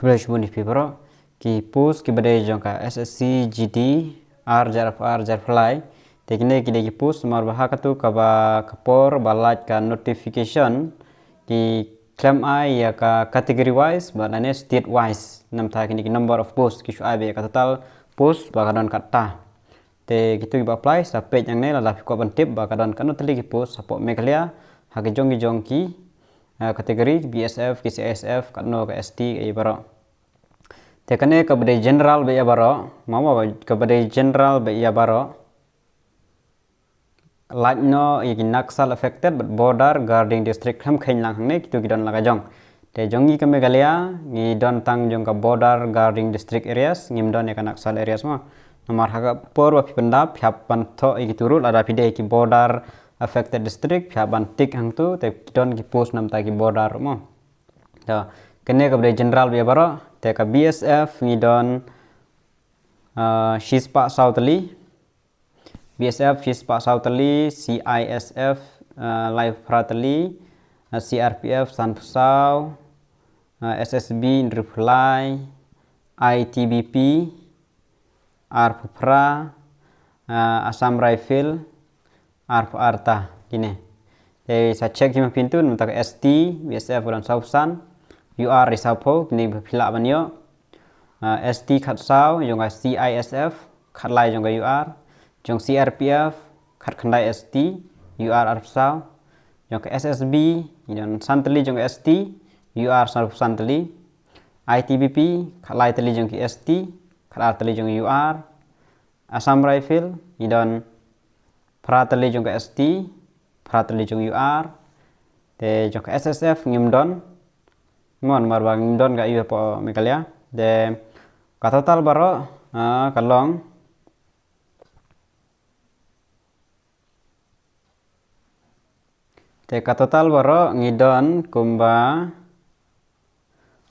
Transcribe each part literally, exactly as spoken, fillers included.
Khublei shibun ïa phi baroh. Ki post kiba dei jong ka S S C G D ar hajar arphew ar hajar arphew lai. Te kine ki dei ki post namar ba ha katu kaba ka por ba lait ka notification ki khlem ai ïa ka category wise bad lane state wise. Namta kine ki number of post ki shu ai beit ïa ka total post ba ka don katta. Te kitu kiba apply sa peit hangne lada phi kwah ban tip ba ka don katno tylli ki post hapoh Meghalaya ha ki jong ki jong ki, eh, category, B S F, ki C I S F, katno ka S T, eh, baroh. Te kane kaba dei general beit ïa baroh, mama kaba dei general beit ïa baroh. Lait noh ïa ki Naxal affected bad border guarding district, khlem kheiñ lang hangne kitu ki don la ka jong. Te jong ngi ka Meghalaya ngi don tang jong ka border guarding district areas, ngim don ïa ka Naxal areas mo. Namar ha ka por ba phi pyndap phi hap ban thoh ïa kitu ruh lada phi dei ki border affected district, phi hap ban tick hangtu, te ki don ki post namta ki border mo. To, kane kaba dei general beit ïa baroh. Te ka B S F ngi don, ah, shispah saw tylli. B S F shispah saw tylli, C I S F, ah, laiphew phra tylli, ah, C R P F sanphew saw, ah, S S B hynriewphew lai, I T B P arphew phra, ah, Assam Rifle arphew ar ta kine. Te sa check hi ma phi tu namta ka S T, B S F ka don sawphew san, U R dei sawphew, kine ba phi lah ban ïoh. Ah, S T khatsaw jong ka C I S F, khatlai jong ka U R, jong C R P F khatkhyndai S T, U R arphew saw, jong ka S S B ngi don san tylli jong ka S T, U R sawphew san tylli, I T B P khatlai tylli jong ka S T, khatar tylli jong ka U R, Assam Rifle ngi don phra tylli jong ka S T, phra tylli jong U R, te jong ka S S F ngim don. Mo namar ba ngim don ka ïa hapoh Meghalaya. Te ka total baroh, ah, ka long. Te ka total baroh ngi don kumba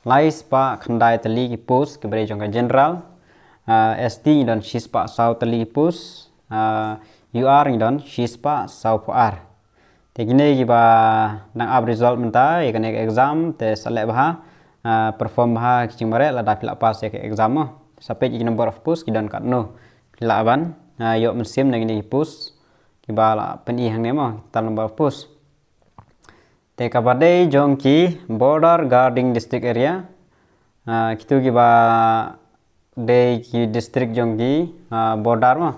laispah khyndai tylli ki post kiba dei jong ka general. Ah, S T ngi don shispah saw tylli ki post. Ah, U R ngi don shispah sawphew ar. Te kine kiba dang ap result mynta ïa kane ka exam te sa leh bha, ah, perform bha ki jingmareh lada phi lah pass ïa ka exam mo. Sa peit ïa ki number of post ki don katno. Phi lah ban, ah, ïoh mynsiem na kine ki post kiba la pyni hangne mo, total number of post. Te kaba dei jong ki border guarding district area, ah, kitu kiba dei ki district jong ki, ah, border mo.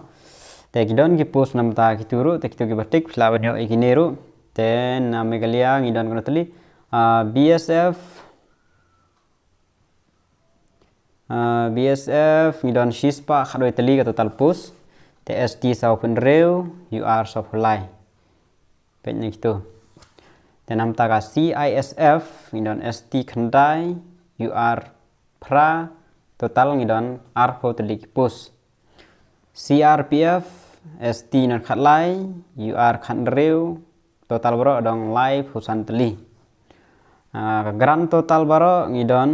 Te ki don ki post namta kitu ruh, te kitu kiba tick phi lah ban ïoh ïa kine ruh. Te na Meghalaya ngi don katno tylli, ah, B S F, ah, B S F ngi don shispah khatwei tylli ka total post. Te S T sawphew hynriew, U R sawphew lai. Peit na kitu. Te namta ka C I S F ngi don S T khyndai, U R phra, total ngi don arphew tylli ki post. C R P F, S T ngi don khatlai, U R khathynriew, total baroh don laiphew san tylli. Ah, ka grand total baroh ngi don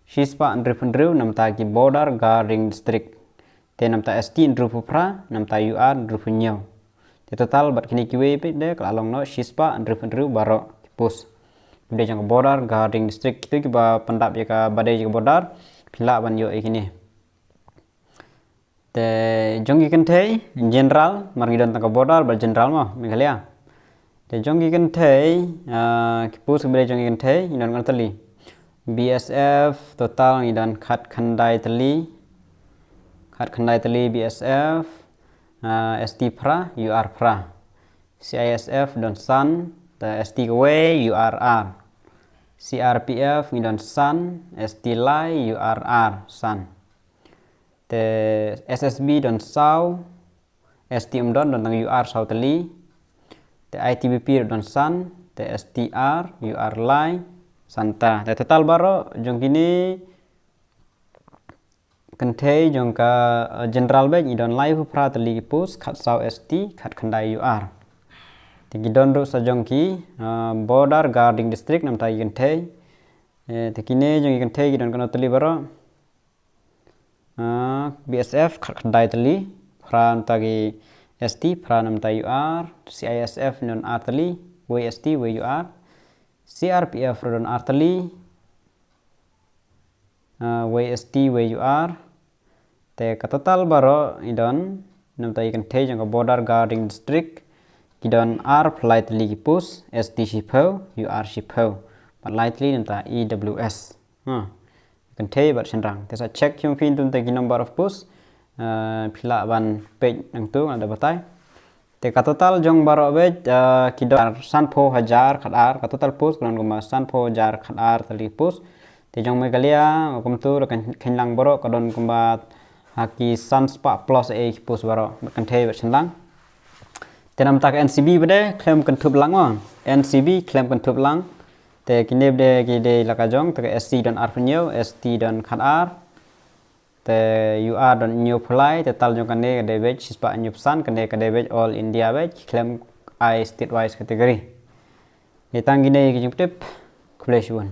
shispah hynriewphew hynriew namta ki border guarding district. Te namta S T hynriewphew phra, namta U R hynriewphew hynñiew. Te total bad kine kiwei pat de ka la long noh shispah hynriewphew hynriew baroh ki post. Kiba dei jong ka border guarding district, kitu kiba pyndap ïa kaba dei jong ka border phi lah ban ïoh ïa kine. Te jong ki kynthei general, namar ngi don tang ka border bad general mo Meghalaya. Te jong ki kynthei, ah, ki post kiba dei jong ki kynthei ngi don katno tylli. B S F total ngi don khatkhyndai tylli. Khatkhyndai tylli B S F, ah, S T phra, U R phra. C I S F don san, te S T kawei, U R ar. C R P F ngi don san, S T lai, U R ar, san. Te S S B don saw, S T ym don, don tang U R saw tylli. Te I T B P don san, te S T ar, U R lai, san ta. Te total baroh jong kine kynthei jong ka, eh, general beit ngi don laiphew phra tylli ki post, khatsaw S T, khatkhyndai U R. Te ki don ruh sa jong ki, eh, border guarding district namta ki kynthei. Eh, te kine jong ki kynthei ki don katno tylli baroh. Ah, B S F khatkhyndai tylli, phra namta ki S T, phra namta U R, C I S F don ar tylli, wei S T, wei U R. C R P F ruh don ar tylli. Uh, wei S T, wei U R. Te ka total baroh i don, namta i kynthei jong ka border guarding district, ki don ar phew lai tylli ki post, S T shiphew, U R shiphew. Bad lai tylli namta E W S. Ha. Kynthei bad shynrang. Te sa check ïa phi namta ki number of post. Uh, phi lah ban peit nangtu, nga da batai. Te ka total jong baroh beit, uh, ki don sanphew hajar khatar, ka total post ka don kumba sanphew hajar khatar tylli post. Te jong Meghalaya, kumtu da kan kynlang baroh ka don kumba ha ki san spah plus e ki post baroh, bad kynthei bad shynrang. Te namta ka N C B bad de, khlem kynthup lang mo. N C B khlem kynthup lang. Te kine bad de ki dei la ka jong, te ka S C don arphew hynñiew, S T don khatar. Te U R don hynñiew phew lai, te total jong kane ka dei beit shispah hynñiew phew san, kane ka dei beit all India beit, khlem ai state wise category. Te tang kine ki jingtip, khublei shibun.